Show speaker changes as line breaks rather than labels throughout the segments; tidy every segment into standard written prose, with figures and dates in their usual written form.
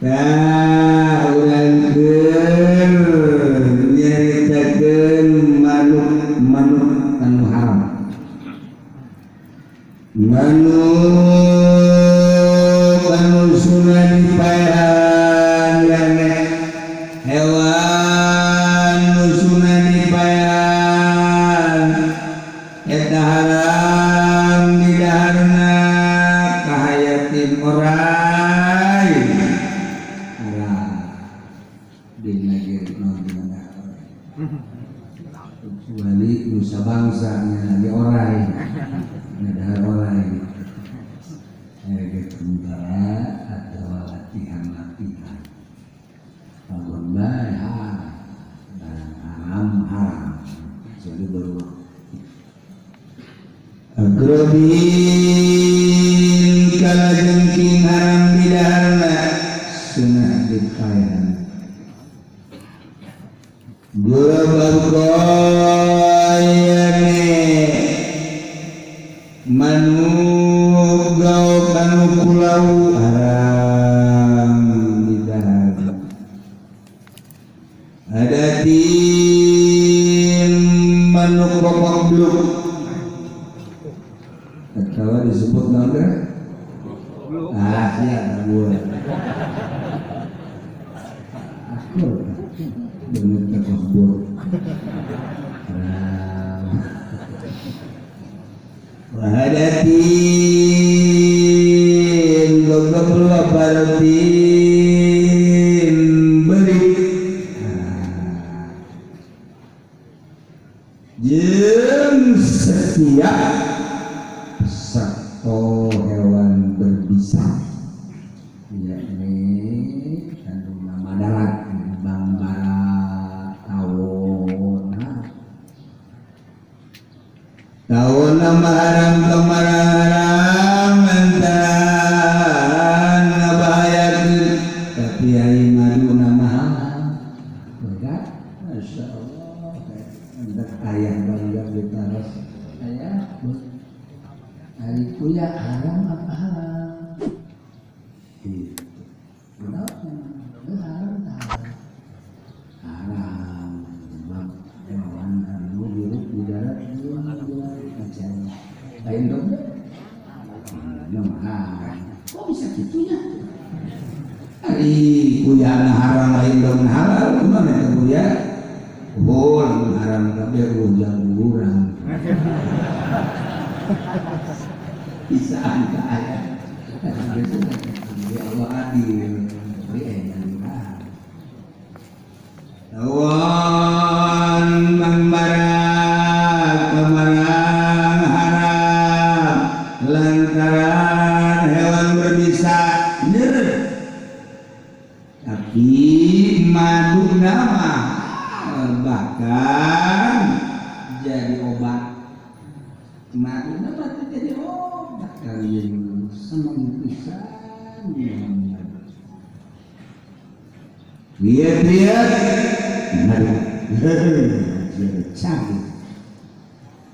Tah urang keur nyaritakeun manuk-manuk anu haram. Manuk anu sunah dipaehan yane hewan nu sunah dipaehan eta haram didaharna kahayatin orai haram dina ge naon dina kecuali nusa bangsa nya lagi orai dahar orai kayak tentara atau latihan-latihan bangun bae haram haram jadi baru agrobin kalajengking haram didaharna sunah dipaehan gula barkoyane manuk gaok anu pulau haram didahar adatin manuk rokok bluk atau disebut naon teh? Ah sia gue akur bener takabur haram wahadatin goblok baratin beri jeung setiap sato hewan berbisa yakni anu nama darat bambara tawon tawon nama haram kamarang haram antaran ngabahayakeun tapi ai madu nama halal enggak. Masya Allah hendak ayah bangga ditaros ayah ari kuya haram apa halal gitu kenapa haram haram sebab hewan anu hirup di darat macam lain dong kok bisa gitunya ari kuya haram lain dong halal kumaha eta kuya oh lamun haram kabeh ujang urang bisa ka aya ya Allah adil tawon bambara kamarang haram lantaran hewan berbisa nyer tapi madu nama bahkan jadi obat madu nama jadi obat kalian seneng pisan lihat-lihat madu canggih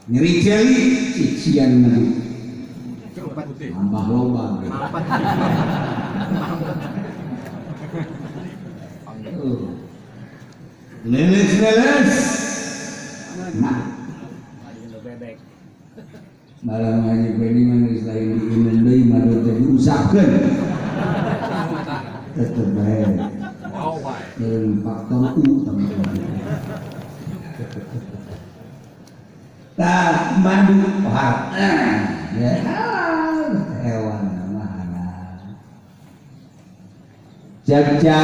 nyeri jeli cician madu tambah loba leles-leles nah malam haji Beni mah lain diineun deui madu teh diusapkeun tetep bae jeung faktor U tambah tah madu haram ya hewan mah haram cak-cak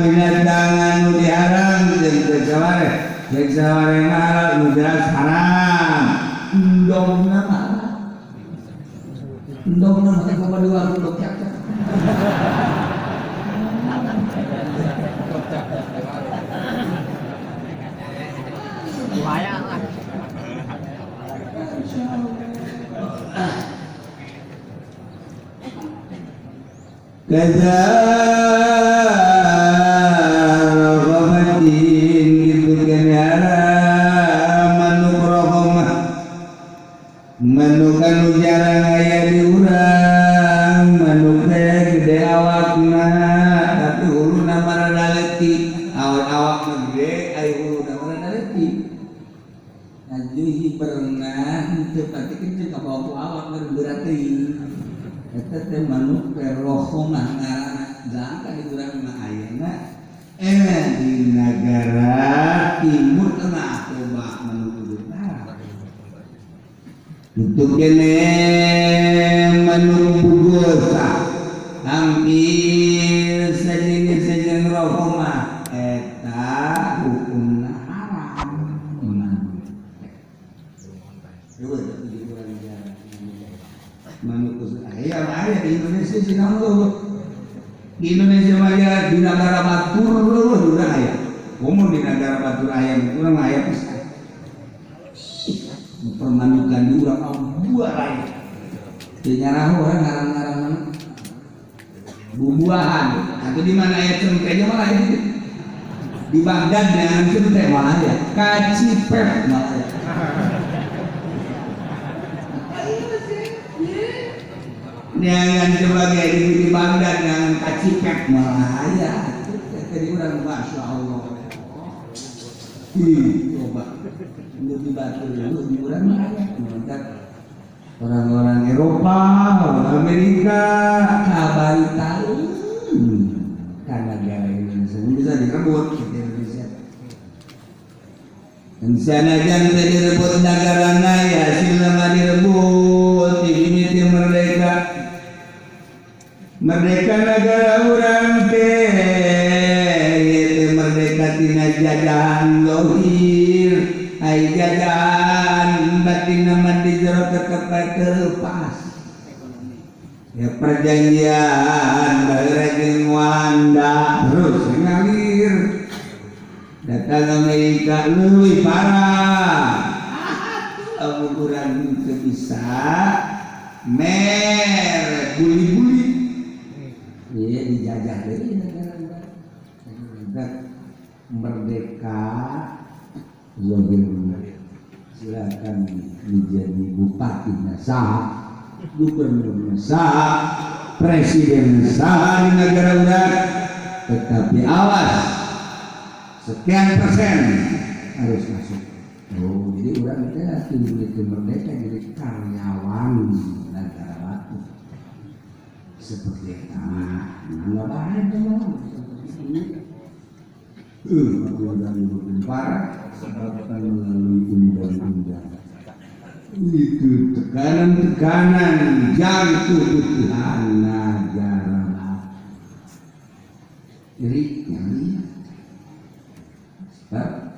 binatang anu diharam jeung teu saware jeung saware mah halal nu jelas haram endongna mah endongna mah teh loba dua endong cak-cak Kaza rohatin gitu kan haram manuk rohomah manuk anu jarang aya di urang manuk teh Awak-awak mah gede, ari huluna mah rada leutik. Laju hibernah teu pati kitu kabawa ku awak mah berat teuing. Eta teh manuk teh rohomah ngaranna. Jangka di urang mah ayeuna di negara Timur Tengah loba manuk udara. Untuk kene manuk bugosa hampir sejenis rohomah eta hukumna haram. Manuk khusus aya aya di Indonesia sih naon di Indonesia mah aya di negara batur leuweuh urang aya. Umum di negara batur aya urang aya pisan. Permanukan di urang buah aya. Teu nyaraho urang ngaran-ngaran manuk. Bubuahan. Atau di mana aya cengkeh malah aya di di Baghdad dengan cengkeh malah aya. Kacipep malah aya. Jangan sebagai di Baghdad jangan kacipep malah aya. Jadi urang masya Allah. Ih, coba di batu dulu di urang mah aya. Orang-orang Eropa, orang Amerika kabari tahu karena negara Indonesia bisa direbut di Indonesia. Dan sanajan teh direbut negarana ya hasilna mah direbut di mimiti merdeka. Merdeka negara urang teh ieu teh merdeka tina jajahan lohir. Ai jajahan batin mah di jero tetep bae teu lepas. Ya perjanjian baheula jeung Walanda terus ngalir. Datang Amerika leuwih parah. Amun urang teu bisa mer buli-buli. Ieu dijajah deui negara urang. Merdeka zahirna silakan menjadi bupati saha, gubernur saha, presiden saha di negara urang, tetapi awas sekian persen harus masuk. Oh, jadi urang teh itu merdeka jadi karyawan negara batu seperti itu. Nggak baik dong. Parah sebabkan melalui undang-undang itu tekanan-tekanan jang kebutuhan negara. Jadi nyari sebab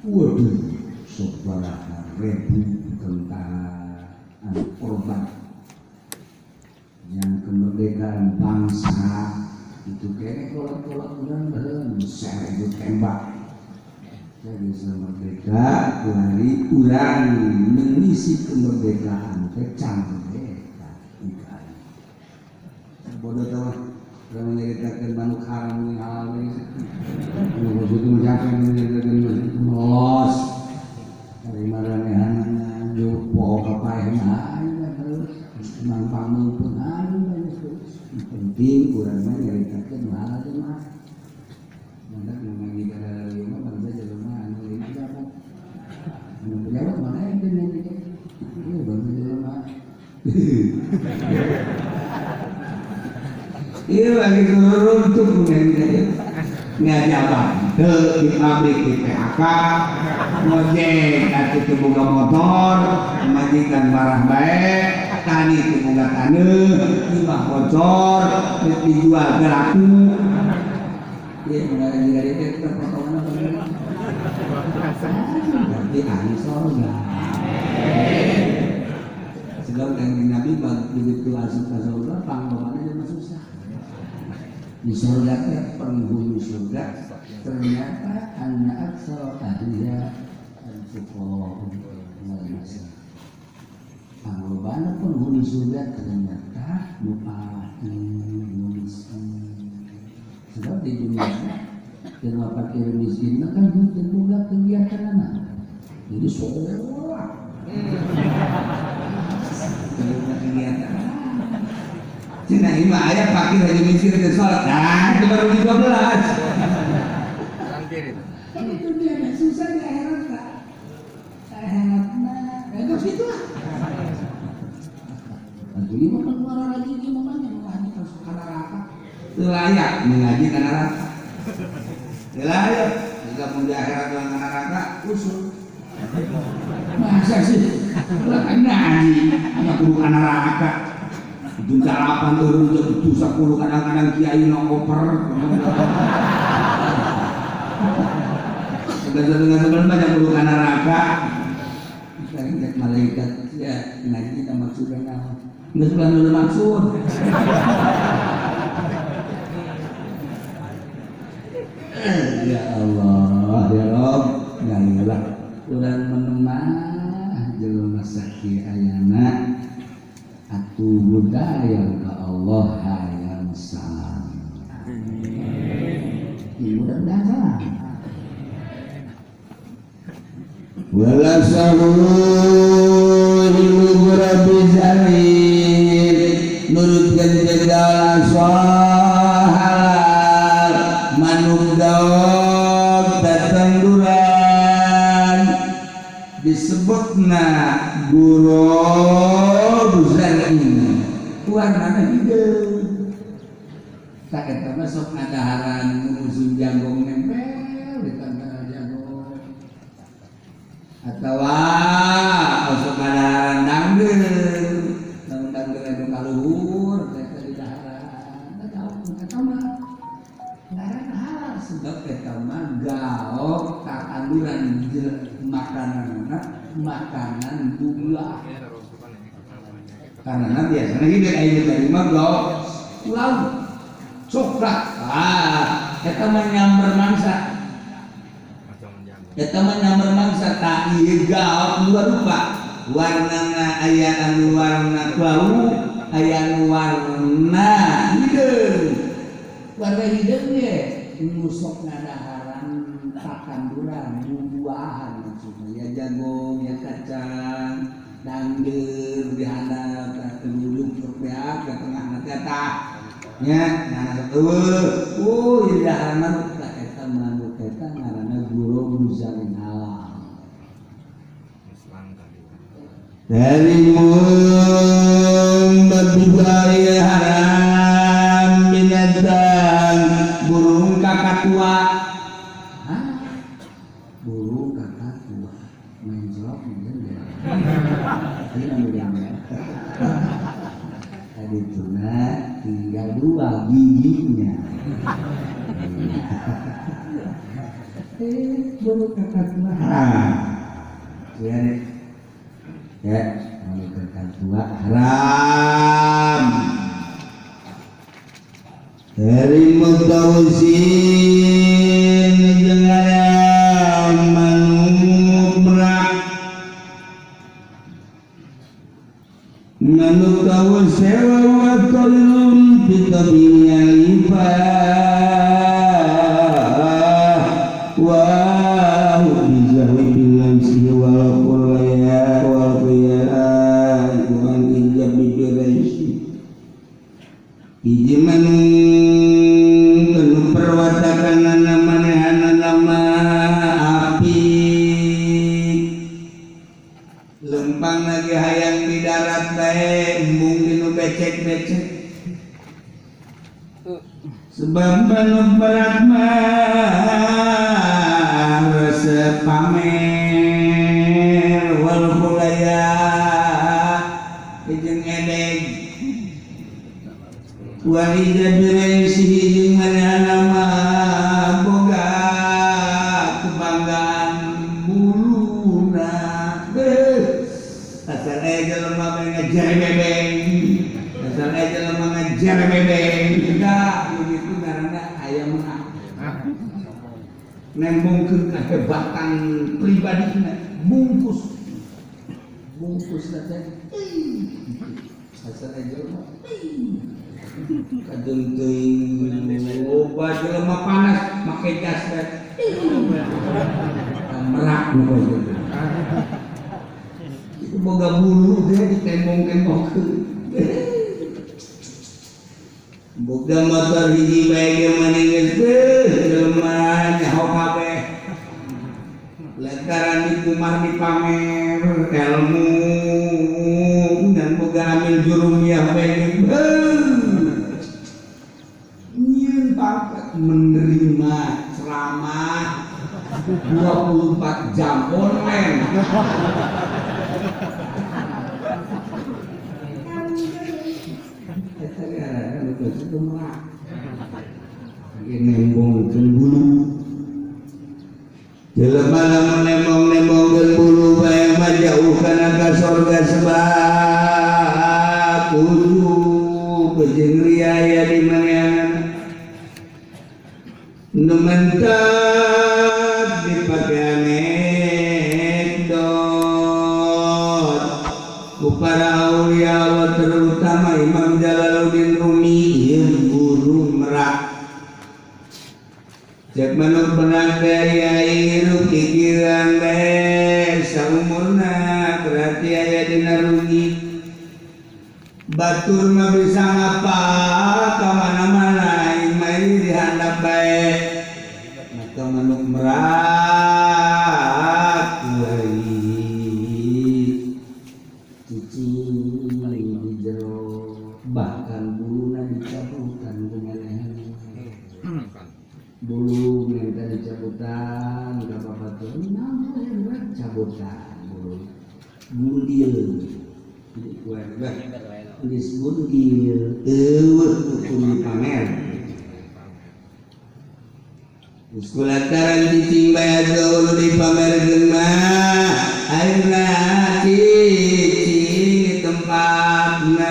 waduh sabaraha ribu tentara korban yang kemerdekaan bangsa itu kayaknya kolot-kolot urang baheula seribu tembak. Saya bisa merdeka lari urang mengisi kemerdekaan teh can merdeka IKI. Bodoh tau urang menyeritakan manuk haram yang halal ini. Maksudnya mencapai menyeritakan los dari maranehanana jupo kapaehna terus mang pamung pun ayo terus. Penting urang mah nyaritakeun halal teh mah. Mantak ngaji kana lima bangsa jelema anu lain pejabat. Anu pejabat mana yang teu ngaji teh? Ieu bangsa jelema. Ieu lagi runtuh ngaji teh. Ngajabat teu di pabrik di PHK, ngojek atuh teu boga motor, majikan marah bae, tani teu boga taneuh, imah bocor, rek dijual teu laku. Ieu mun jiga dieu teh potongan apa? Berarti ahli surga. Sebab kanjeng Nabi begitu asup ka surga panglobana jelema susah. Di surga teh penghuni surga ternyata anna aktsara ahliha al-fuqara wal masakin. Panglobana penghuni surga ternyata nu fakir, nu miskin. Sebab di dunia jelema fakir miskin mah kan henteu boga kegiatanana. Jadi sholat. Boga kegiatan. Cenah ieu mah aya fakir haji miskin teu sholat. Nah, itu baru di 12. Tapi dunia mah susah di akhirat tak. Akhirat mah ya geus kitu lah. Atuh ieu mah keluar lagi ieu mah banyak ngaji terus ka neraka. Teu layak ngaji ka neraka. Teu layak. Jika mun di akhirat ka neraka usul. Masa sih? Lah ngaji aya kudu ka neraka. Jam 8 turun jam 7.10 kadang-kadang kiai no koper. Sebenarnya banyak kudu ka neraka. Sekarang lihat malaikat ya ngaji kita maksudnya naon. Geus ulah nu maksud. Ya Allah, ya Rob, ngalilah urang menemah jelema sakieu ayana atuh budaya ka Allah hayang salam. Amin. Mudah-mudahan salam. Wala sahur rabbi zalim nurutkeun segala halal manuk gaok tatangguran disebutna guru zalim warnana hideung tak eta mah sok ngadaharan musim jagong nempel di tangkal jagong atawa osok ngadaharan dangdeur lamun dangdeur anu kaluhur teh di daharan eta mah ngaran halal sebab eta mah gaok takanduran makananna makanan buah karena biasanya hideung aya dari mah gaok ulang coklat ah eta mah nyamber mangsa. Eta mah nyamber mangsa tak ieu gaok dua rupa warnana aya anu warna bau aya anu warna hideung warna hideung ge nu sok ngadaharan takanduran buah-buahan maksudna ya jagung ya kacang dangdeur di handap duduk sok beak ka tengahna teh tah nya ngaran eueuh ieu daharan manuk tah eta manuk eta ngaranna guru muzalin halal dari budaya haram binatang burung kakatua. Hah? Burung kakatua main jawab mungkin ya. Ini namanya tadi tuna tinggal dua giginya. Burung kakatua haram. Ya, ya, burung kakatua haram. Dari mutawusin dengan manuk merak manuk tahu sewa wa toilun fitabinya lifah wa bizawi bilansi wal quraya wal qiyai wa ijab biraisi hiji manuk perwatakan manehana nama api lempang lagi hayang di darat bae embung dinu becek-becek sebab manuk berat mah resep pamer wal khulaya jeung edeg wa idza biraisihi jeung manehana mah boga kebanggaan buluna asal aya jelema ngajar bebeng asal aya jelema ngajar bebeng da begitu ngaranna aya mah nembongkeun kehebatan pribadina bungkus bungkus teh asal aya jelema kadang teuing loba jelema panas make jas teh merak nu kitu itu boga bulu deh ditembong-tembongkeun boga motor hiji bae ge maneh geus teh jelema nyaho kabeh kumar dipamer ilmu dan boga amil jurumiyah bae nyieun pangkat menerima ceramah 24 jam online. Nembongkeun bulu. Jelema lamun nembong-nembongkeun bulu bae mah jauh kana ka sorga sebab ujub jeung riaya di manehanana. Nu mentak dipake anekdot ku para aulia Allah terutama Imam Jalaluddin Rumi ieu guru merak. Cek manuk benak dari air pikiran bae saumurna berarti aya dina rugi. Batur mah bisa ngapa ka mana-mana aing mah dihandap bae. Maka manuk merak kuari cicing di jero bahkan buluna dicabutan ku manehna. Bulu minta dicabutan ka bapak naon cabutan bulu gundil geus gundil eueuh hukum dipamer geus kulantaran cicing bae atuh dipamerkeun mah akhirna cicing di tempatna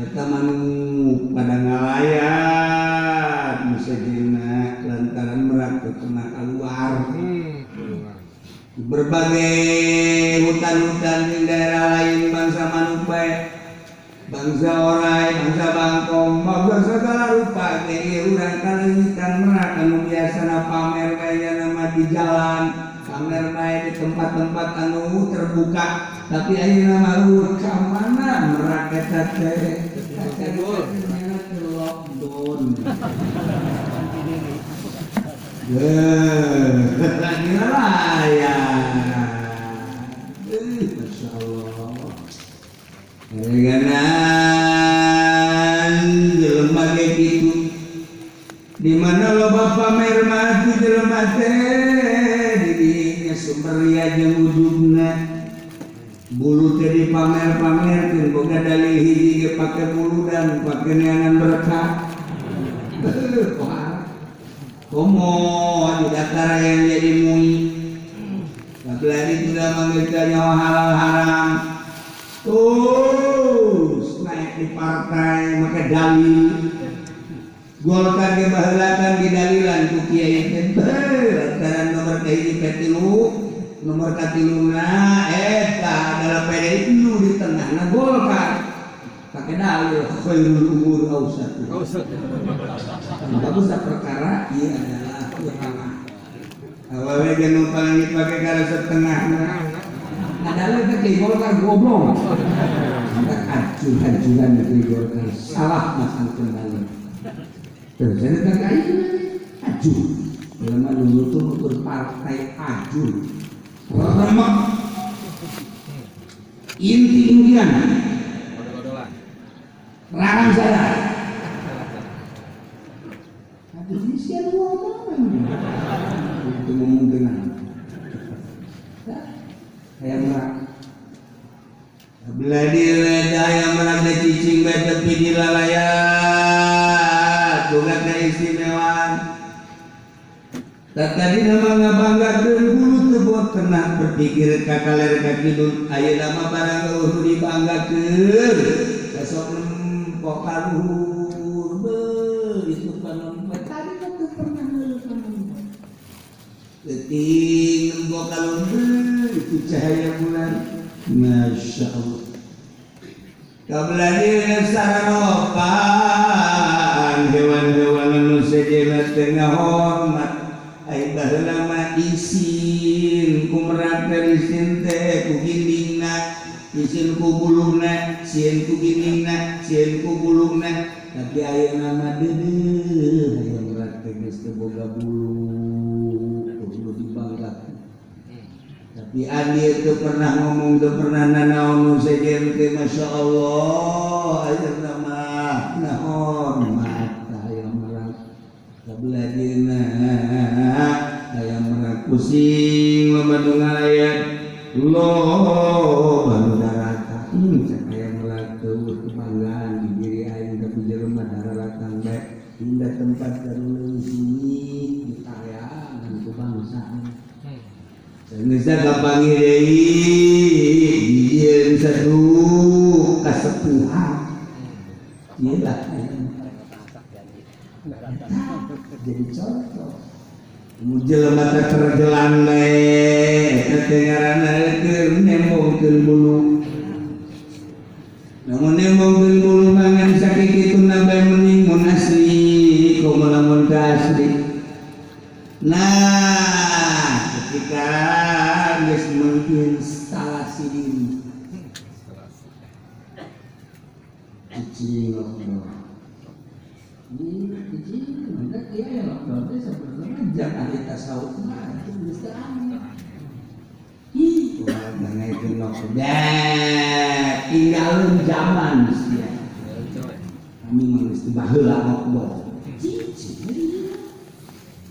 eta manuk pada ngalayat musajina lantaran merak pernah keluar berbagai hutan-hutan di daerah lain bangsa manuk bae bangsa orai bangsa bangkong bangsa segala rupa ge urang kaleungitan merak anu biasana pamer bae nama di jalan pamer bae di tempat-tempat anu terbuka tapi ayeuna mah ka mana merak eta teh lockdown. Ya. Masya Allah. Reganan jelema ge kitu. Di mana loba pamer mah tu jelema teh di dinya sumber ria jeung ujubna. Bulu teh dipamer-pamerkeun boga dalil hiji ge pake bulu dan pake neangan berkah. Komo di daftar yang jadi mui. Apalagi sudah mengerjakan nyawa halal haram. Terus naik di partai maka dalil. Golkar ge baheulakan didalilan ku kiai teh lantaran nomor kahiji P3 nomor katiluna eta adalah PDI nu di tengahna Golkar. Pakai dalil khairul umur awsatuh. Bagus perkara ieu adalah utama. Awewe ge nu paling dipake kana setengahna. Nah dalil teh kiai Golkar goblok. Maka acuh-acuhan negeri Golkar salah masangkeun dalil. Terus saya tanya ajuh. Jelema nu nutur partai ajuh. Remek. Inti-intian. Larang saya. Aduh, ini siapa ngomong? Itu ngomong dengan. Kayak merak. Beladi yang merak cicing bae tepi di lalayat. Boga keistimewaan. Tadi nama ngabanggakeun bulu teu pernah berpikir ka kaler ka kidul ayeuna mah barang eueuh dibanggakeun. Besok nempok ka luhur beuh itu panon tadi mah teu pernah ngeuleuh panon. Leutik nempok ka luhur itu cahaya bulan. Masya Allah. Kabelani saranopan hewan-hewan anu sejenna teh ngahormat. Ai baheula mah isin ku merak dari isin teh ku gindingna, isin ku buluna, sieun ku gindingna, sieun ku buluna. Tapi ayeuna mah deudeuh hayang merak teh geus teu boga bulu, kudu dibanggakeun. Tapi Andi itu pernah ngomong, itu pernah nanaon sejen teh, Masya Allah, ayeuna mah naon mata hayang merak kabelah dieuna hayang merak pusing loba nu ngalayat loba nu darata cek hayang merak teueuh kebanggaan di diri aing tapi jelema dararatang bae pindah tempat ka leuwih sunyi ditareangan ku bangsa. Geus kapanggih deui dijieun satu kasepuhan. Ieu lah jadi contoh. Mun jelema teh terjelang bae eta teh ngaranna keur nembongkeun bulu. Lamun nembongkeun bulu mangan sakituna bae mending mun asli komo lamun teu asli. Nah, ketika geus menginstalasi diri cicing lockdown. Di cicing maka kieu lockdown teh sebenarnya jam ahli tasawuf mah itu geus teu aneh. Ih, urang nangaikeun lockdown, tinggalin zaman sia. Kami mah geus teu baheula lockdown. Cicing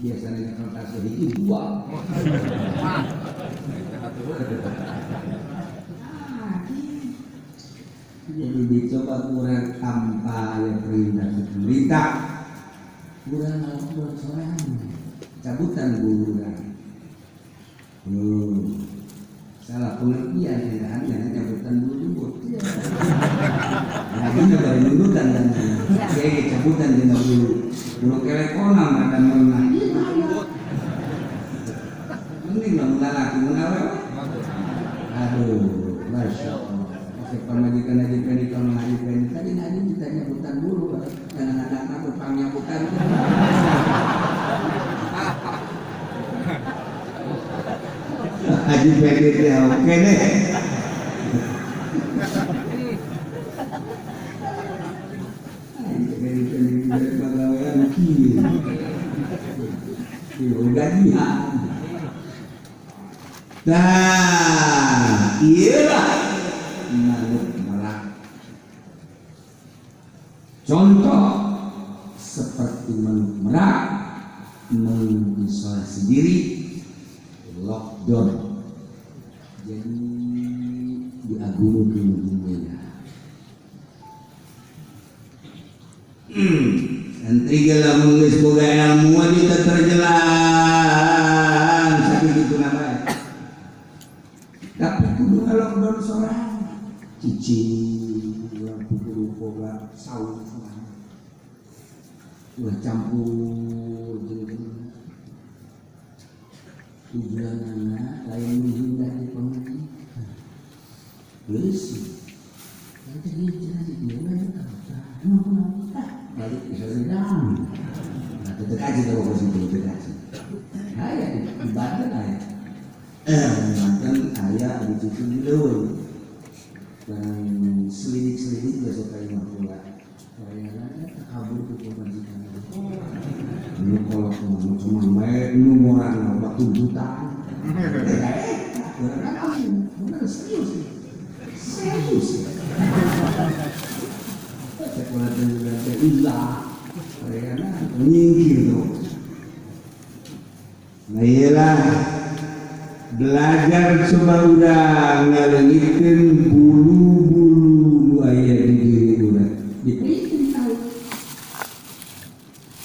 biasanya kertas hiji dua. Jadi dicoba kurang tanpa ya perintah pemerintah kurang lockdown sorangan cabutan guru salah pengertian ya hanya cabutan bulu jemput nah ini baru nundutan dan kayak cabutan dina bulu bulu kelekona ada menang mending lah mengalaki mengawe aduh Masya Allah pakai pamajikan haji peni kalau haji peni tadi haji kita nyabutan bulu kadang-kadang aku pangnyabutan haji peni teh oke deh haji peni peni pegawaian kieu gajian. Nah, iyalah manuk merak. Contoh seperti manuk merak mengisolasi diri, lockdown. Jadi diagungkan dunia. Santri lamun geus boga ilmu aja terjelang sakitu kitu bae. Tapi kudu lockdown sorangan. Cicing urang kudu boga saung sorangan. Ulah campur jeung tujuanana lain menghindari pengajian. Geus. Nanti dia balik ke sedang. Nah, tetep aja kalau ke situ, tetep aja. Aya di Banten aya. Banten aya di situ di leuweung. Dan selidik-selidik besok kayak mah pula. Bayarannya kabur ke pemajikan. Nu kolot nu cuma bae nu ngorang loba tuntutan. Bener serius. Serius. Sekolah juga ilah, menyingkir tuh. Nah iyalah belajar coba udah ngalengitkeun bulu-bulu nu aya di diri urang. Dipikeun tahu.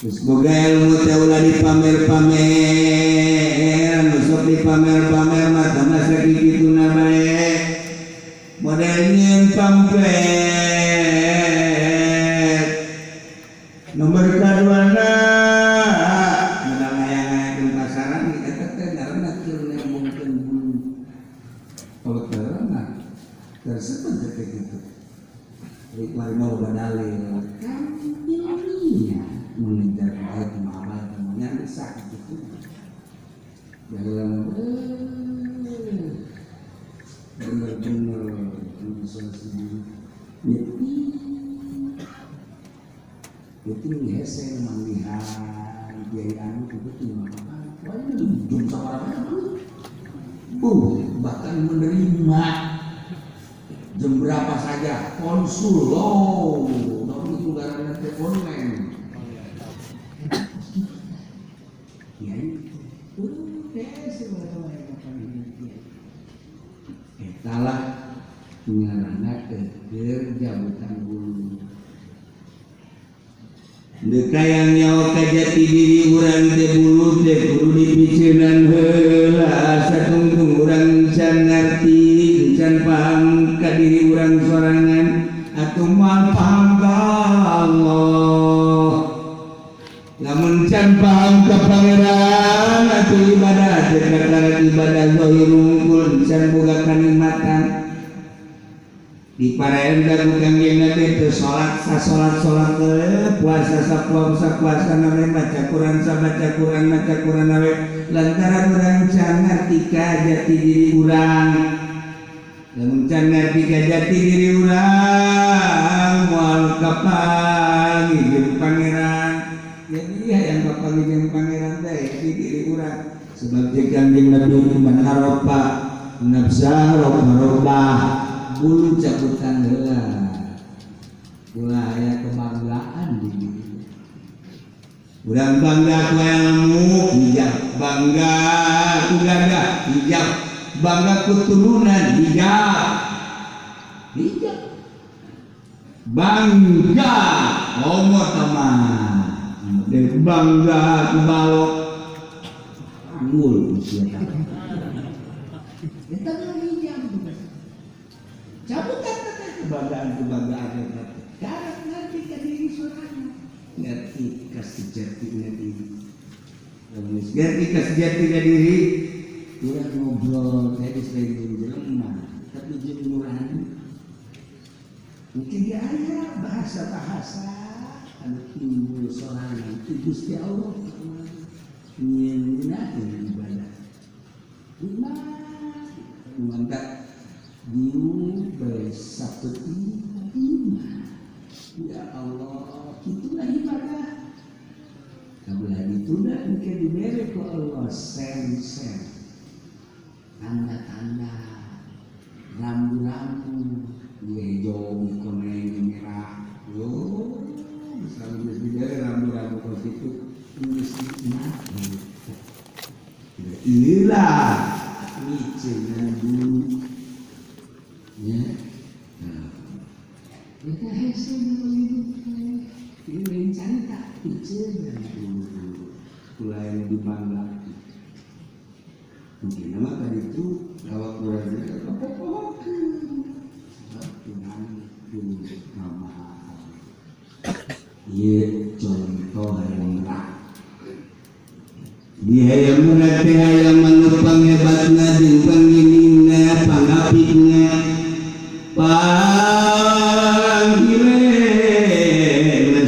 Geus boga ilmu teh ulah dipamer-pamer, nu sok dipamer-pamer mah tah sakituna bae. Model nyieun pamflet. Nomor kaduana modal ngayang-ngayangkeun pasaran eta teh ngaranna keur nembongkeun bulu. Kalau karena tersebut teh kitu. Rek mari mau badalil kan ilmiah mengejar ayat malah temannya bisa gitu. Dalam bener-bener mengisolasi diri. Nyepi itu hese manggihan kiai anu itu mah apa? Wah, jum sabaraha. Batu datang menerima jam berapa saja konsul loh, tapi itu karena online. Ya itu, etalah ngaranna keur jabutan bulu.
Dekayang nyawa ka jati diri urang teh bulu teh kudu dipiceunan heula satungtung urang can ngarti can paham ka diri urang sorangan atuh moal paham ka Allah. Lamun can paham ka pangeran atuh ibadah teh kakara ibadah zahir unggul can boga kanikmatan. Di paraen ku kangjeng teh teu salat sasolat-solat puasa sapuasa puasa nawe maca Quran sabaca Quran maca Quran nawe lantaran urang can ngarti ka jati diri urang. Lamun can ngarti ka jati diri urang moal kapanggih jeung pangeran. Jadi hayang kapanggih jeung pangeran teh jati diri urang. Sebab jeung Kangjeng Nabi man arafa nafsa rabbah bulu cabutan heula ulah aya kebanggaan di diri urang bangga ku ilmu hijab, bangga ku gagah hijab, bangga ku turunan hijab,
hijab
bangga homo teman bangga ku balok
unggul usia eta hijab cabutan kebanggaan-kebanggaan eta karep ngerti ka diri sorangan ngerti ka sejatinya diri lamun geus
ngerti ka sejatinya diri
urang ngobrol teh geus lain jeung jelema tapi jeung nurani mungkin ge aya bahasa-bahasa anu timbul sorangan ti Gusti Allah nyeuna ibadah nikmat mantap diu bersatu iman. Ya Allah, itulah ibadah. Kabelah ditunda engke dibere ku Allah sen-sen, tanda-tanda, rambu-rambu, hijau, kuning, merah. Oh, misalnya geus dibere rambu-rambu kos kitu, geus nikmat. Ilah, miceunna dulu. Ya, nah, kita hese dulu ini lain carita, piceun dulu, mulai dibangga.
Mungkin nama tadi itu lawak kurangnya apa-apa.
Sebab Tuhan dulu nama. Ye contoh yang merak.
Di hayang merak teh hayang manu panghebatna jeung panginingna pangapikna. Panggile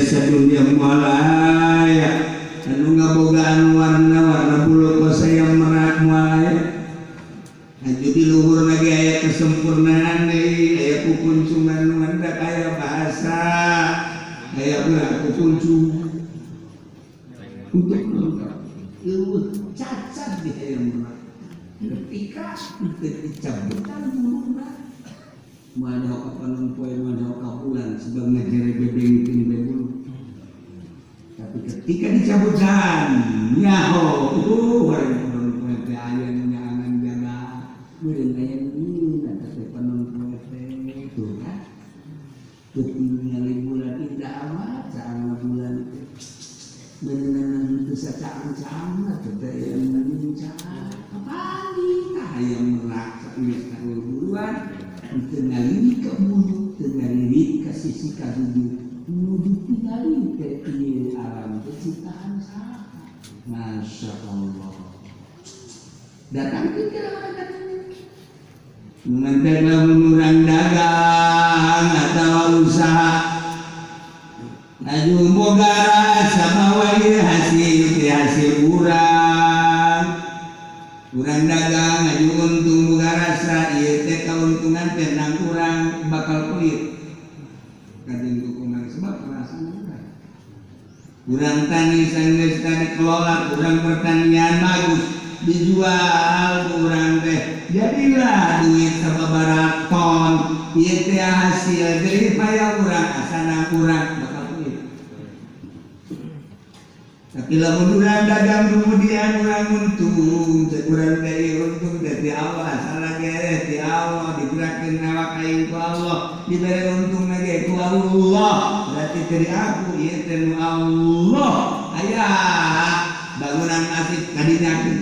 sadunya moal aya anu ngabogaan warna-warna bulu kos hayang merak moal aya. Aju di luhur lagi aya kesempurnaan deui, aya kukuncungan nu hendak aya bahasa, aya pula kukuncungan.
Untuk leuweuh cacat di hayang merak. Ketika teu dicabutan buluna moal nyaho ka panon poe moal nyaho ka bulan sebab ngajere bebengkeun bae bulu. Tapi ketika dicabutan nyaho wareng panon poe teh aya nu nyaangan jaga meureun aya nu nyieun eta teh panon poe teh tuh kan. Teu ningali bulan indah amat caangna bulan teh. Beuneunan teu sacaang-caangna teh teh aya nu nyincang. Kapanggih tah hayang merak saeueus buluan. Teu ngalirik ka bulu, teu ngalirik ka sisi kahiji, nu ditingali teh ieu alam teh ciptaan saha. Masya Allah. Datangkeun ka urang ka dieu.
Ngantek lamun urang dagang atawa usaha laju boga rasa bahwa ieu hasil teh hasil urang. Urang dagang ngaju untung boga rasa ieu teh kauntungan teh nang urang bakal pelit. Kajeun dukungan sebab perasaan urang. Urang tani sanggeus tadi kelola urang pertanian bagus. Dijual ku urang teh jadilah duit sababaraha ton ieu teh hasil jerih payah urang asana urang bakal duit. Tapi lamun urang dagang kemudian urang untung, cek urang teh untung teh ti Allah, salah ge ti Allah, digerakkeun awak aing ku Allah, dibere untung ge ku Allah, berarti teu di aku ieu teh nu Allah. Aya bangunan masjid kadinyakeun,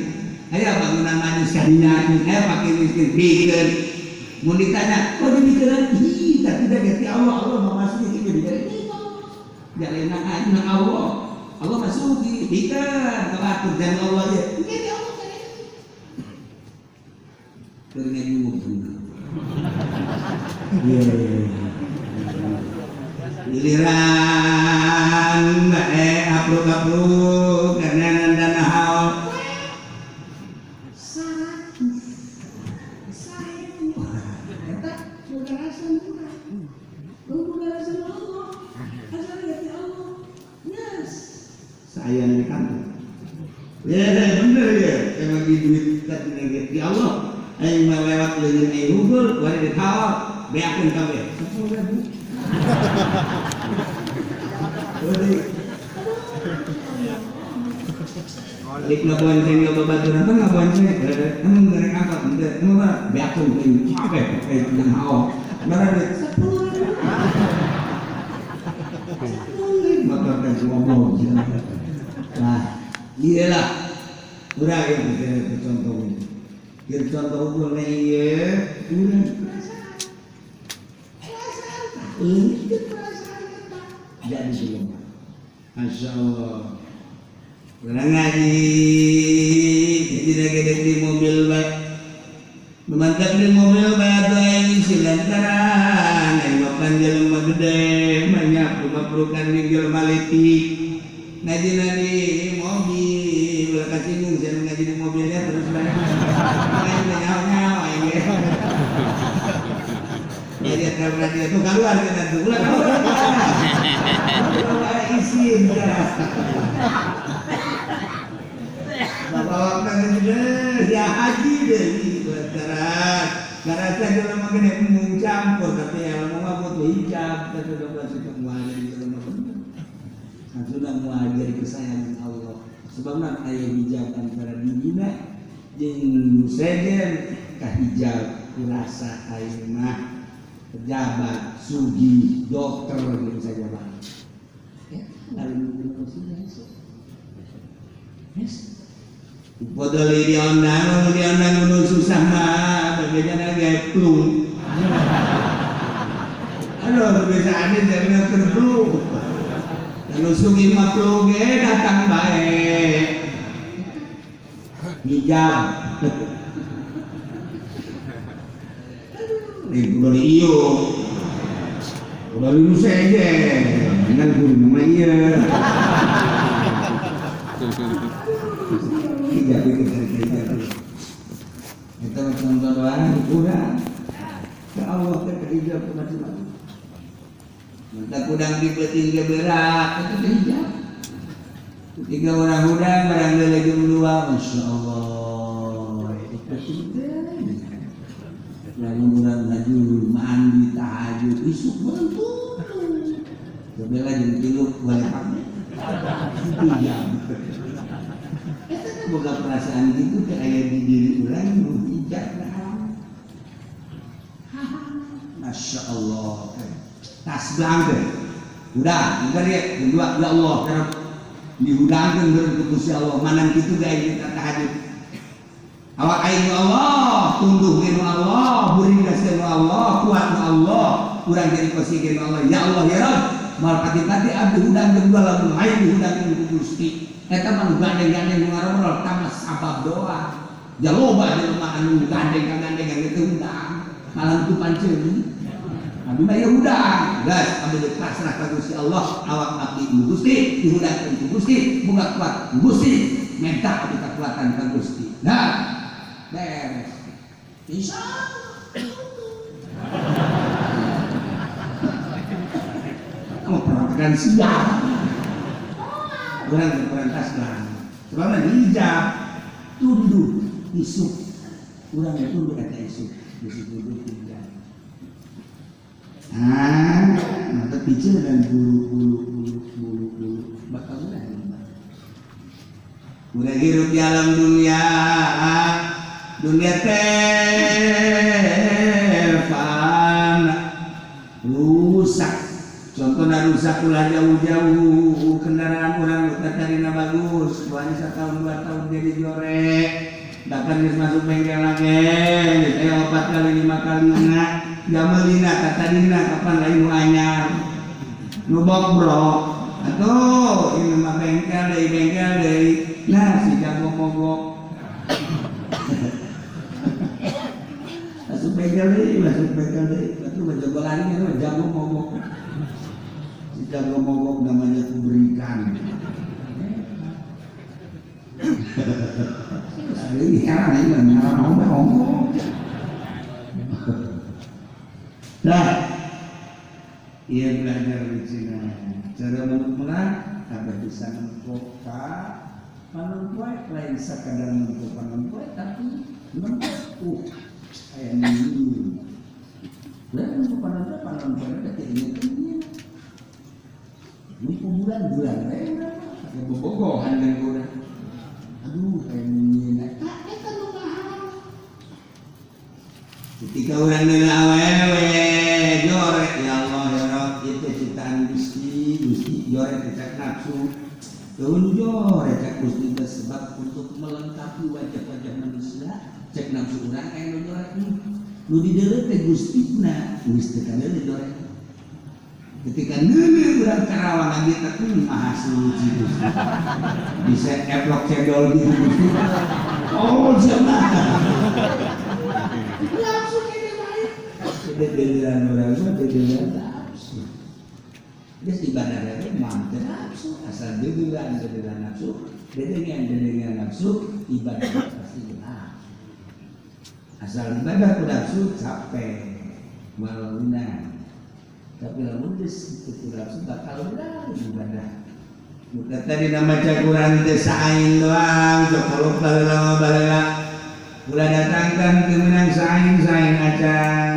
aya bangunan majlis kadinyakeun, aya fakir miskin bikeun. Mun ditanya, kok dibikeun? Ih, tapi da ge ti Allah, Allah mah masjid ieu dibere. Jalena aing Allah. Allah masuki bikeun ka batur dan Allah ieu. Ge ti Allah teh. Keur ngajung. Iya. Giliran bae apruk-apruk karena dana haul. 100 1000. Eta boga rasa murah. Boga rasa Allah. Asal ti Allah. Yes. Saya di kantor. Ya, bener ya. Emang di duit tadi di Allah. Aing mah lewat leungeun aing hungkul, bari ditawar, beakeun kabeh. 10.000. Balik ngabonceng ka babaturan mah ngabonceng. Emang goreng apa? Henteu. Emang mah beakeun aing kabeh yang hao. Mana duit 10.000. Motor teh ngomong. Nah, iyalah. Urang ieu contoh. Ieu contoh ukur ieu urang perasaan. Perasaan. Ini perasaan kita. Jadi belum. Masya Allah. Urang ngaji, jadi gede di mobil bae. Memantap di mobil bae atuh aing silantaran, aing mapan jelema gede, banyak rumah-perukan jeung jelema leutik. Ngaji di mobil, ulah kasinggung sia ngaji di mobilnya terus bae. Ngaji nyaho-nyaho aing ge. Jadi eta dia tuh keluar kita tuh, ulah keluar. Ulah isin Bapak gede, ya haji deh, lantaran. Karena jelema gede embung campur, tapi ilmu mah butuh hijab, tapi udah pasti moal jadi jelema bener. Sudah moal jadi kesayangan Allah. Sebabna aya hijab antara dirina jeung nu sejen ka hijab kurasa aing mah pejabat, sugih, dokter gitu saja bang. Ya, lalu yes. Podoli diondang, diondang nu susah mah, bagaian ge plung. Aduh, kebiasaan jadi keur plung. Lalu sugih mah plung ge datang bae. Hijab. Aduh, udah iyo. Udah lu seje. Dengan guru mah ieu. Hijab itu hijab. Kita contoh doang kurang. Ya Allah teh hijab macam-macam. Mantap udang di peuting ge berat, eta teh hijab. Tiga orang udang barang leuleung jam 2, Masya Allah. Lalu urang ngaju mandi tahajud isuk bentuk. Coba jam 3 balik pagi. Hijab. Eta teh boga perasaan gitu teh aya di diri urang nu hijab lah. Masya Allah. Tas belang teh. Udah, enggak dia, dua ya Allah, karena dihudangkeun ku Gusti Allah, manang kitu ge aing minta tahajud. Awak aing nu Allah, tunduh ge nu Allah, buring nu Allah, kuat nu Allah, urang jadi kosi ge nu Allah. Ya Allah ya Rabb, moal pati-pati abdi hudang jeung dua lamun lain dihudangkeun ku Gusti. Eta mah nu gandeng-gandeng nu ngarobrol tama sabab doa. Ja loba jelema anu gandeng-gandeng ge teu hudang, malah tu panceun. Abdi mah ya hudang, gas abdi deuk pasrah ka Gusti Allah, awak abdi nu Gusti, dihudangkeun ku Gusti, boga kuat ku Gusti, minta abdi kekuatan ka Gusti. Nah, beres. Insyaallah. Kamu perhatikan siap. Orang berperantas lah. Sebabnya hijab, tunduk.
Isuk urang itu eta isuk geus duduk tinggal. Ah, mata piceun dan bulu bulu bulu bulu bulu bakal urang.
Urang hirup di alam dunia, dunia teh fana rusak. Contohnya rusak ulah jauh-jauh kendaraan orang katarina bagus, buahnya setahun 2 tahun jadi jorek, bahkan geus masuk bengkel lagi, geus 4 kali 5 kali na, jamelina katarina kapan lain nu anyar, nu bobrok, atuh ini mah bengkel deui, nah si jago mogok, masuk bengkel deui, atuh mah jago lari mah jago mogok. Jago mogok namanya kuberikan. Ini heran ini heran ngomong. Nah, ia belajar di Cina. Cara menumpang, apa bisa nempo ka panumpoe lain sakadar nempo panumpoe tapi nempo aya ini. Lain nempo panumpoe panumpoe teh inget. Ini bulan-bulan pakai bobogohan dan kurang. Aduh, kayak nyina. Eta nu mahal. Ketika urang deuna awewe jorek ya Allah ya Rabb itu ciptaan Gusti, Gusti jorek cek nafsu. Keun jorek cek Gusti teh sebab untuk melengkapi wajah-wajah manusia cek nafsu urang aya nu jorek. Nu dideuleu teh Gustina, geus teh kadeuleu jorek. Ketika neuleuh urang Karawang kita tuh maha suci Gusti. Bisa eplok cendol gitu Gusti. Oh, siapa?
Langsung ini baik. Dedeuleun urang mah dedeuleun nafsu. Geus ibadah teh mah teu nafsu, asal dedeuleun dedeuleun nafsu, dedengean nafsu, ibadah pasti nafsu. Asal ibadah ku nafsu capek, malaunan. Tapi lamun geus teu nafsu bakal urang ibadah.
Bukan tadi nama Quran teh sain doang, cokolok baheula mah baheula. Ulah datangkan kemenang sain-sain acan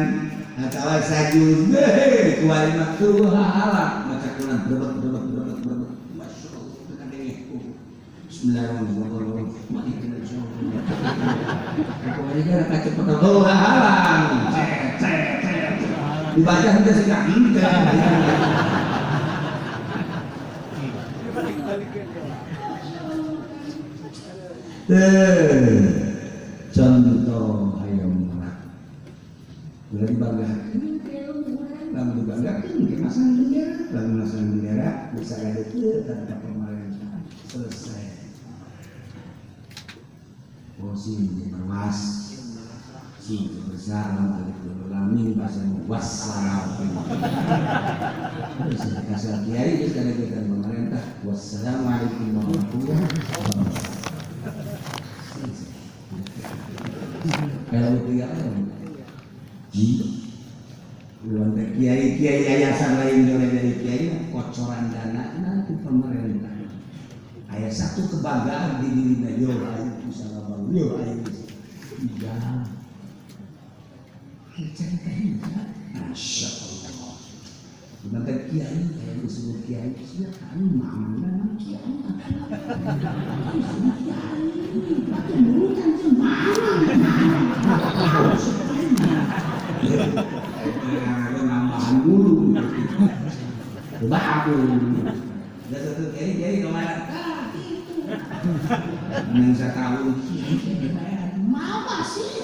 atawa sajud heuh kuari mah teu hahala maca Quran berebet berebet berebet berebet. Masyaallah teu kadenge. Bismillahirrahmanirrahim.
Pokoknya gara kacepetan teu hahalang. Cet cet cet. Dibaca henteu sih henteu. Contoh ayo merak. Ulah dibanggakeun lamun dibanggakeun ke masang bendera, lamun masang bendera bisa gadekeun tanpa pemerintah. Selesai. Posisi berwas. Sing besar lam alif lam mim pasang wassalam. Terus kasih kiai geus gadekeun pemerintah. Wassalamualaikum warahmatullahi wabarakatuh. Kalau tiga orang, ji, kiai kiai yayasan lain dari kiai kocoran dana nanti pemerintah. Ayah satu kebanggaan di dirinya, yo ayo bisa ngabang, yo ayo bisa. Iya, cerita hijab, masya Allah. Sebentar kiai, kayak disebut kiai, siapa mana kiai? Disebut kiai, tapi bukan cemana. Nambahan dulu, coba aku. Ada satu kiai kiai kemana? Ah itu. Yang saya tahu kiai mama sih.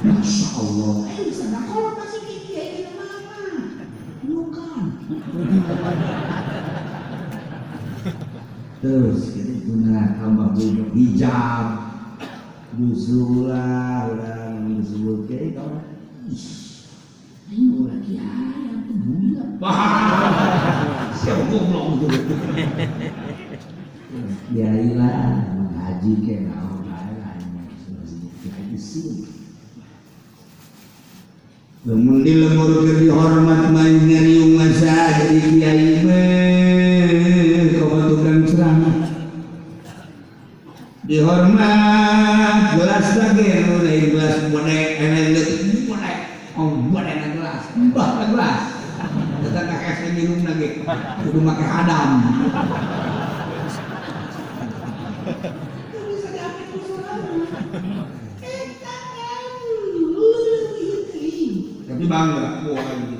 Masya Allah. Bisa kalau masih kiai mama. Bukan. Terus kita guna tambah budak hijab. Justru lah orang disebut kiai kau. Ih, ayo ulah kiai atuh budak. Siapa goblok gitu. Kiai lah haji ke naon bae lah disebut kiai sih.
Lamun di lemur keur dihormat mah nyariung masa jadi kiai mah komo tukang ceramah. Dihormat gelas lagi
Kudu make hadam. Bisa diapit ku sorangan. Eta kan tapi bangga, wah ini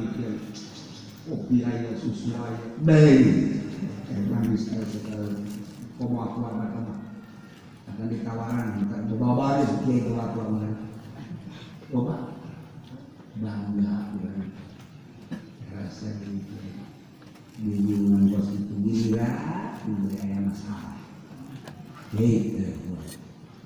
kopi aya, susu aya. Baik. Emang bisa sekali komo aku anak akan ditawaran, coba baris kiai ke aku anak. Coba bangga urang. Rasa gitu. Di lingkungan bos itu gila, diberi aya masalah. Gitu.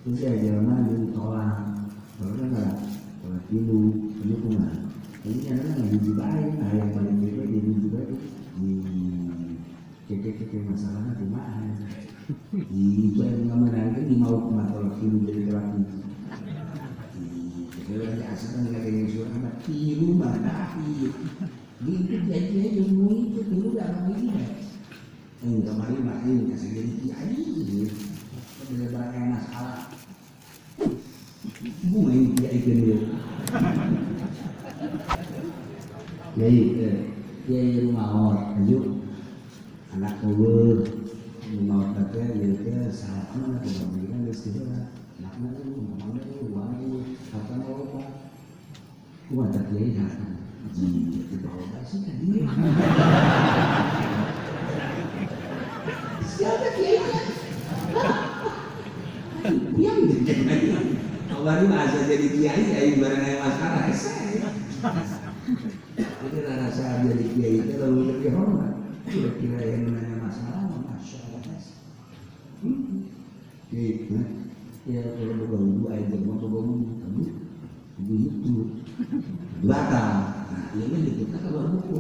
Terus ya jalan di tolak, tolak kan tolak tilu, ini kumaha. Ini adalah hiji bae, nah yang paling beda di hiji bae di keke-keke masalahnya kumaha. Di bae ngamenangkeun di mau kumaha tolak tilu jadi tolak tilu. Jadi asalkan nggak ada yang suruh amat tilu mana ieu. Di itu janji aja mau itu tilu dah mau ini dah. Kemarin mah ini kasih jadi kiai. Bila barang yang masalah. Bunga ini kiai kendil. Kiai, kiai rumah ayo anak eueuh rumah teh ieu teh salahna kumaha geus kitu lah. Anakna eueuh, mamana eueuh, uang eueuh, hartana loba. Kumaha teh kiai hartana? Ji, dibawa basi ka dieu. Siapa kiai? Yang jadi mah asa jadi kiai aing bareng aya masalah hese. Jadi rasa jadi kiai itu lalu lebih hormat. Kira-kira yang nanya masalah, masya Allah. Gitu. Ya kalau boga wudu aing teh mah boga wudu, kamu begitu. Batal. Nah, ieu mah dikita ka buku.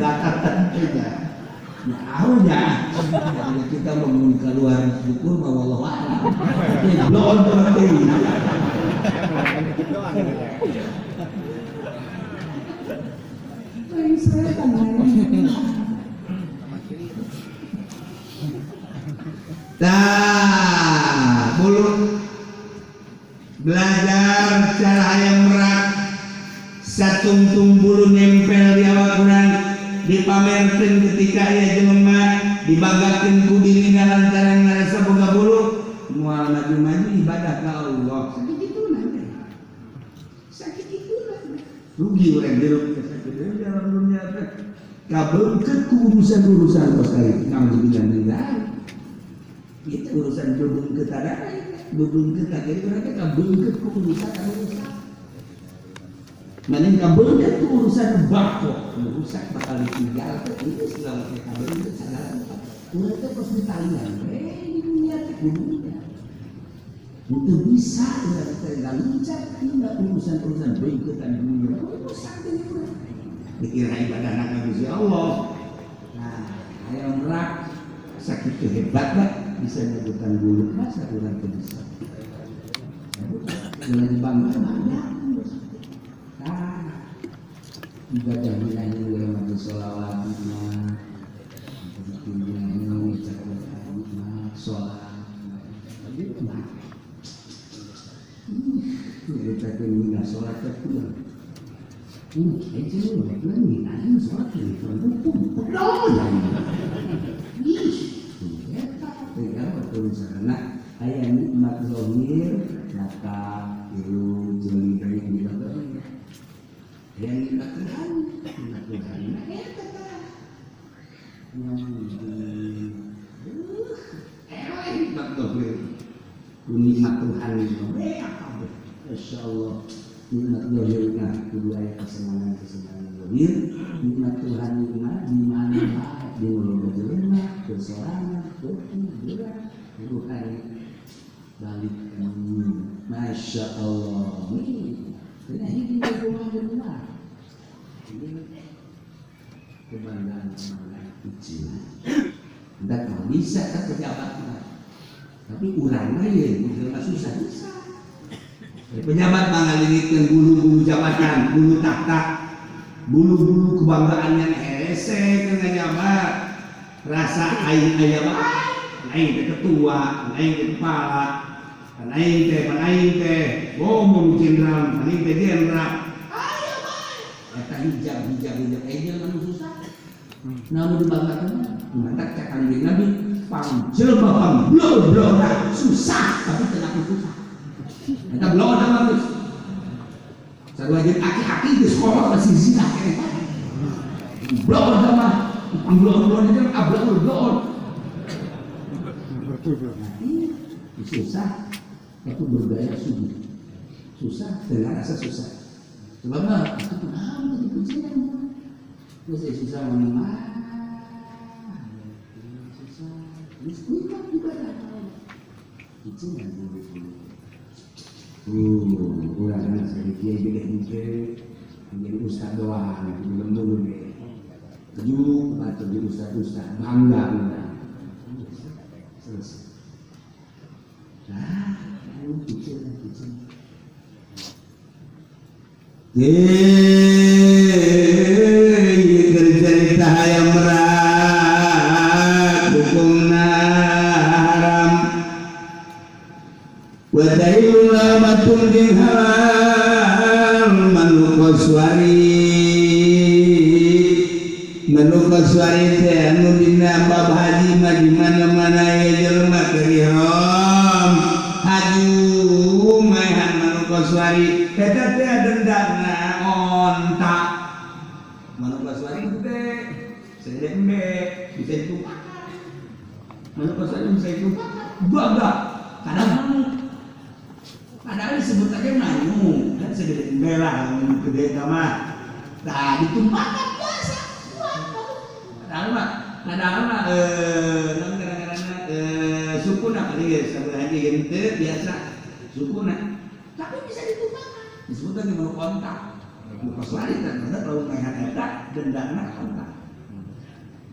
Batal tentunya. Nah, ya. Kalau kita mau keluar syukur bahwa Allah a'lam. Belum berarti.
Nah, bulu belajar cara ayam merak satungtung bulu nempel di awak urang dipamerkeun ketika aya jelema dibanggakeun ku dirina lantaran ngarasa boga bulu moal maju-maju ibadah ka Allah sakituna teh sakituna rugi urang hirup teh sakitu dalam dunia teh kabeungkeut ku urusan-urusan kos kitu nauzubillah min dzalik. Itu urusan bebeungkeut ada bebeungkeut teh urang teh kabeungkeut ku urusan anu rusak. Maning kabeungkeut ku urusan bako rusak bakal ditinggal teh geus lamun teh kabeungkeut sagala rupa. Urang teh kos ditalian we di dunia teh kudunya. Teu bisa urang teh ngaluncat tina urusan-urusan beungkeutan dunia. Urusan teh urang. Dikira ibadah ka Gusti Allah. Nah, hayang merak sakitu hebat lah bisa nyebutan bulu masa urang teu bisa. Urang bangga bangga. Nah, ibadah wilayah urang mah sholawat mah mah sholat. Nyaritakeun mina sholat teh kurang. Itu mereka minanya sholat ini hukum pedol. Ih, eta teh tulisanna aya nikmat zahir mata tilu jeli dari nikmat zahir. Aya nikmat Tuhan, nikmat Tuhan eta tah. Nikmat zahir. Nikmat Tuhan itu Masya Allah. Nikmat zahirna kudu aya kesenangan-kesenangan zahir. Nikmat Tuhan nikmat di mana di loba jelema kesorangan beuki berat ruhani balik Masya Allah. Ini hiji kumaha benar. Ini kebanggaan-kebanggaan kecil. Ndak mau bisa kan pejabat mah. Tapi urang mah ye jelema susah bisa. Pejabat mah ngalirikeun bulu-bulu jabatan, bulu tahta, bulu-bulu kebanggaan yang hese teu ngajabat. Rasa aing aya bae, aing teh ketua, aing teh kepala, aing teh pan aing teh ngomong jenderal, aing teh jenderal. Aya bae.
hijab hijab hijab jelema nu susah. Namun dibanggakeun mantak cak Kanjeng Nabi pang jelema pang blok-blok susah tapi teu ngaku susah. Eta blok mah geus. Sarua jeung aki-aki geus kolot masih zina keneh. Blok mah pang blok-blok itu ablok-blok. Susah tapi bergaya sugih. Susah dengan rasa susah. Sebab mah itu kunaon teu dipicieun. Terus saya susah ngomong susah. Terus kuat ibadah. Picieun urang saya kiai gede henteu jadi ustad doang belum dulu deh. Tujuh atau jadi ustad-ustad bangga urang. Selesai. Nah, picieun picieun.
Cerita hayam merak hukumna haram wa tahillu lamatun jeung halal manuk koswari manuk koswari teh anu dina bab haji mah di mana-mana aya jelema keur ihram haji maehan manuk koswari eta teh dendana onta manuk koswari gede segede embe bisa ditumpakan manuk koswari bisa ditumpakan gagah kadang manuk padahal disebut aja manuk kan segede embe lah gede mah nah ditumpakan biasa padahal mah kadang-kadang sukuna kali geus sabulan haji henteu biasa sukuna tapi bisa ditumpakan disebut lagi manuk onta manuk koswari kan ada kalau maehan eta dendana onta.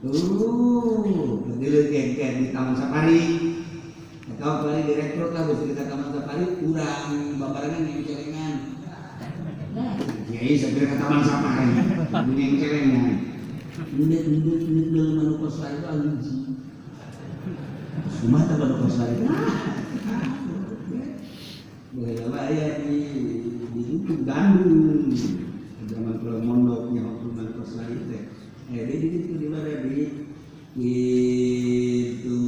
Tuh, berdiri geng-geng di Taman Safari. Atau kemarin direkrut lah bisa kita Taman Safari kurang babarengan yang celengan. Nah, kiai sampai ke Taman Safari yang celengan. Ndek manuk koswari itu aluji. Kumaha tah manuk koswari? Baheula aya di itu Bandung. Zaman kula mondoknya waktu manuk koswari teh. Di situ di mana di itu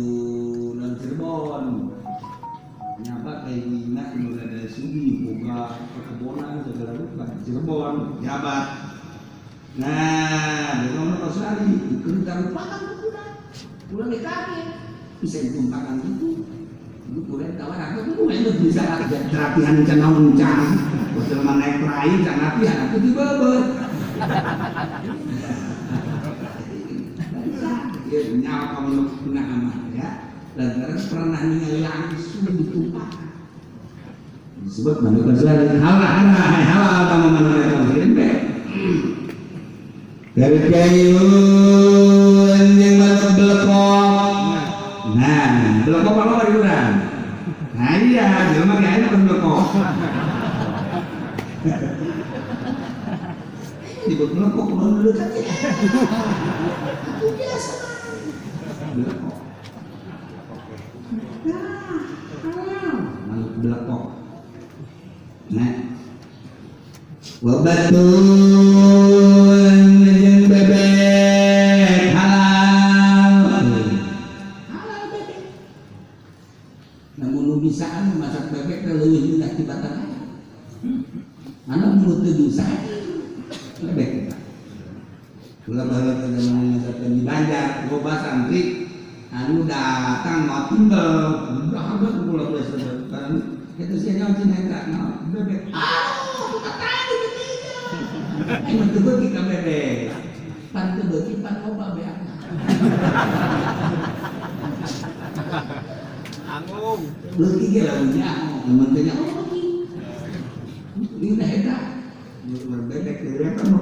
non Cirebon. Nyapa kayak Mina mulai dari Sugi, boga perkebunan segala rupa Cirebon, jabat. Nah, dia ngomong koswari, dikerja rupakan kurang, kurang dikaki, bisa ditumpahkan gitu. Itu kurang tawar aku tuh itu bisa latihan cenah uncang, betul naik peraih can latihan aku dibebet. Ya nyawa kamu pernah amat ya, lantaran pernah ningali langsung ditumpahkan. Disebut manuk koswari halal halal halal kamu manuk koswari be. Dari kayun yang manuk belekok. Nah, belekok apa di urang? Nah iya, jelema ge aya kan belekok.
Disebut belekok kudu leukat ya. Itu biasa. Belekok. Nah, halal manuk belekok.
Nah, wabatun jeung bebek halal.
Halal bebek. Namun nu bisaan masak bebek teh leuwih ngeunah tibatan aya. Anu nu teu bisa bebek.
Kula baheula teh zaman masakan di Banjar, loba santri anu datang mau timbel, udah agak kula geus barang itu sih nyawa cina eta naon bebek.
Aduh, tadi bebek. Aing teu beuki ka bebek. Pan teu beuki pan loba beak.
Anggung.
Beuki ge lamun nyaho, lamun teu nyaho beuki. Ini teh eta.
Bebek bebek kan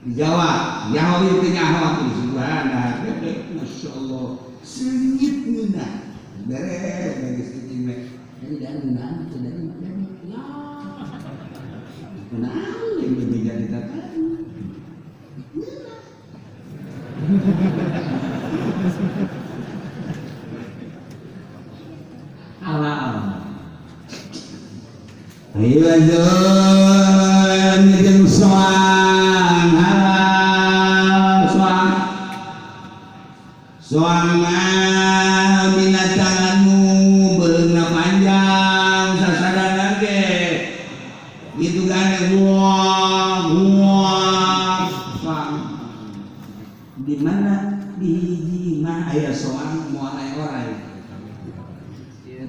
di Jawa, nyaho ieu teh nyaho subhanallah bebek masyaallah seungit ngeunah. Beres beres cicing meh.
Jadi dan ngeunah teh dari bebek. Ya. Kunaon yang berbeda kita kan? Ngeunah. Halal.
Ayo azan jeung soal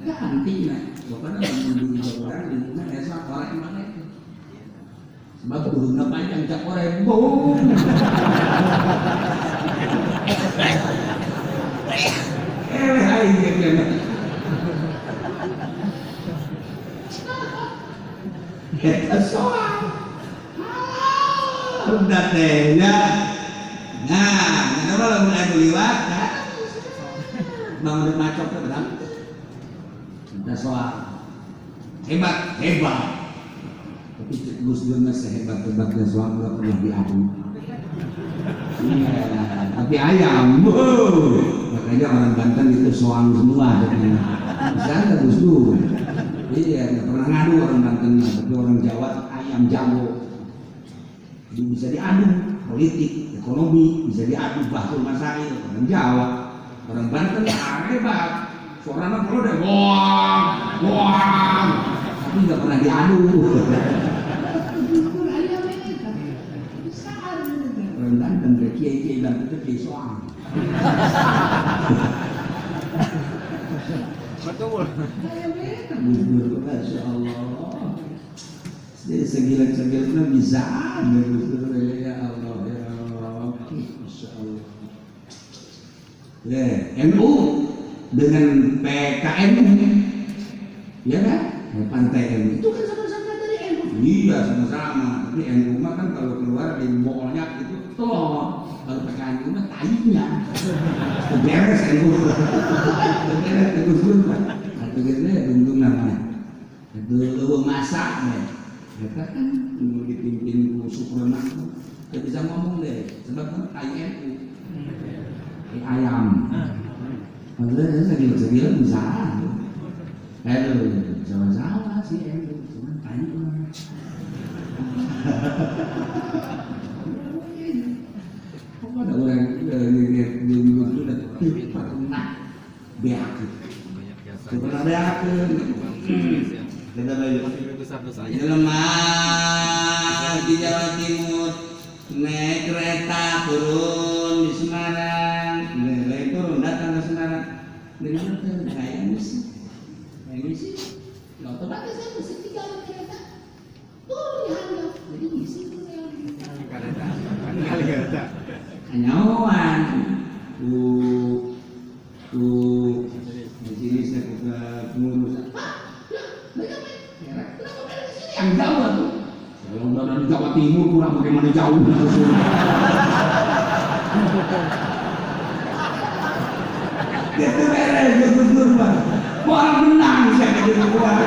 Ganti nah. Pokoknya lamun di orang di mana esa korek mana itu. Sebab duhuna panjang cak korek boom. Aing jeung eta soal. Udah teh ya. Nah, kenapa lamun anu liwat? Bang udah macok teh berang. Udah soal. Hebat, hebat. Tapi Gus Dur mah sehebat-hebatnya soal nggak pernah diadu. Iya, tapi ayam. Wow. Makanya orang Banten itu soang semua katanya. Bisa nggak Gus Dur? Iya, nggak pernah ngadu orang Banten, tapi orang Jawa ayam jago. Jadi bisa diadu politik, ekonomi, bisa diadu bahsul masail orang Jawa. Orang Banten hebat. Suaranya kalau deh wah, wah, tapi nggak pernah diadu. Orang Banten, kiai-kiai Banten itu kiai soang.
Betul.
Masya Allah. Jadi segilat-segilatnya bisa ya Allah, ya Allah. Masya Allah. Ya, NU dengan PKNU, ya kan? Pantai NU itu kan sama-sama dari NU. Iya sama-sama. Tapi NU mah kan kalau keluar di bolnya itu telur. Kalau PKNU mah tainya. Beres NU. Beres NU pun. Atau gitu ya untung namanya. Itu leuweung masak deh. Kita kan dipimpin ku Suprana, tidak bisa ngomong deh. Sebab kan tai NU. Tai ayam. Maksudnya segila-segila bisa. Aduh, sama-sama sih NU, cuman tai mah. Kok ada orang di udah pernah beak gitu. Pernah beak.
Jelema di Jawa Timur naik kereta turun di Semarang, naik turun datang ke Semarang.
Dari mana tuh? Saya misi, saya misi. Ya otomatis saya mesti tinggal di kereta. Turun di harga, jadi misi tuh saya.
Kereta, kereta.
Kanyawan, tuh di sini saya ke pengurus. Pak, ya, kenapa mereka ke sini? Yang jauh tuh. Kalau udah dari Jawa Timur kurang bagaimana jauh ke sini. Itu beres, betul Pak. Orang menang saya jadi keluar.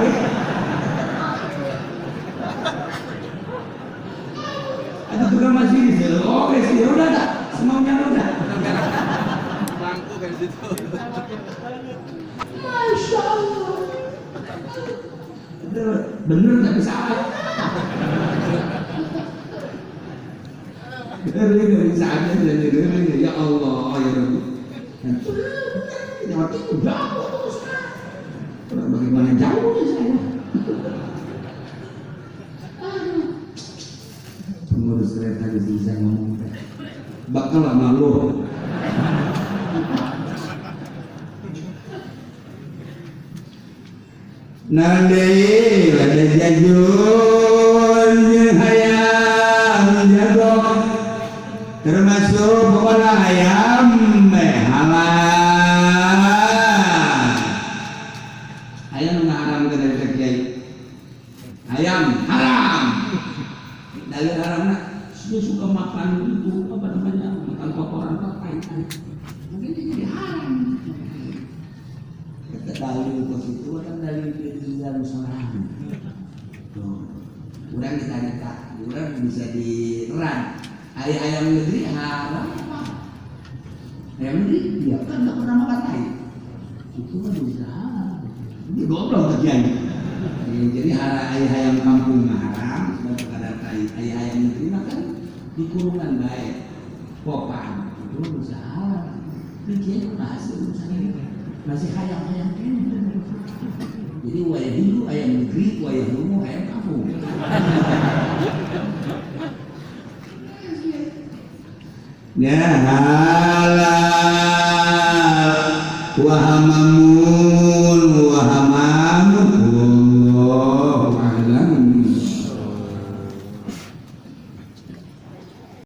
Ada tukang masih di sini. Oke sih, udah dah. Semaunya udah.
Bangku kayak situ.
Masya Allah. Itu bener tapi salah. Dari saatnya dari ya Allah ya Rabbi. Jawa Timur jauh terus. Bagaimana jauhnya saya? Pengurus kereta bisa ngomong bakal lama lu.
Nandei ada jajun jeung hayam jago termasuk pokoknya ayam halal.
Ayam haram ke dari kiai. Ayam haram. Dari haramnya dia suka makan itu apa namanya makan kotoran pakai. Mungkin dia jadi haram. Kata dalil kos itu kan dalil di dalam sholat. Tuh, orang ditanya tak, orang bisa diran. Ayam negeri haram apa? Ayam negeri, dia kan nggak pernah makan tai. Itu kan bisa haram. Ini goblok terjadi. Jadi ayam kampung haram, sebab ada tai. Ayam negeri makan di kurungan baik, popan itu bisa haram. Ini masih urusan ini, masih hayam-hayam ini. Jadi wayah dulu ayam negeri, wayah dulu ayam kampung.
Ya halal wa hamamu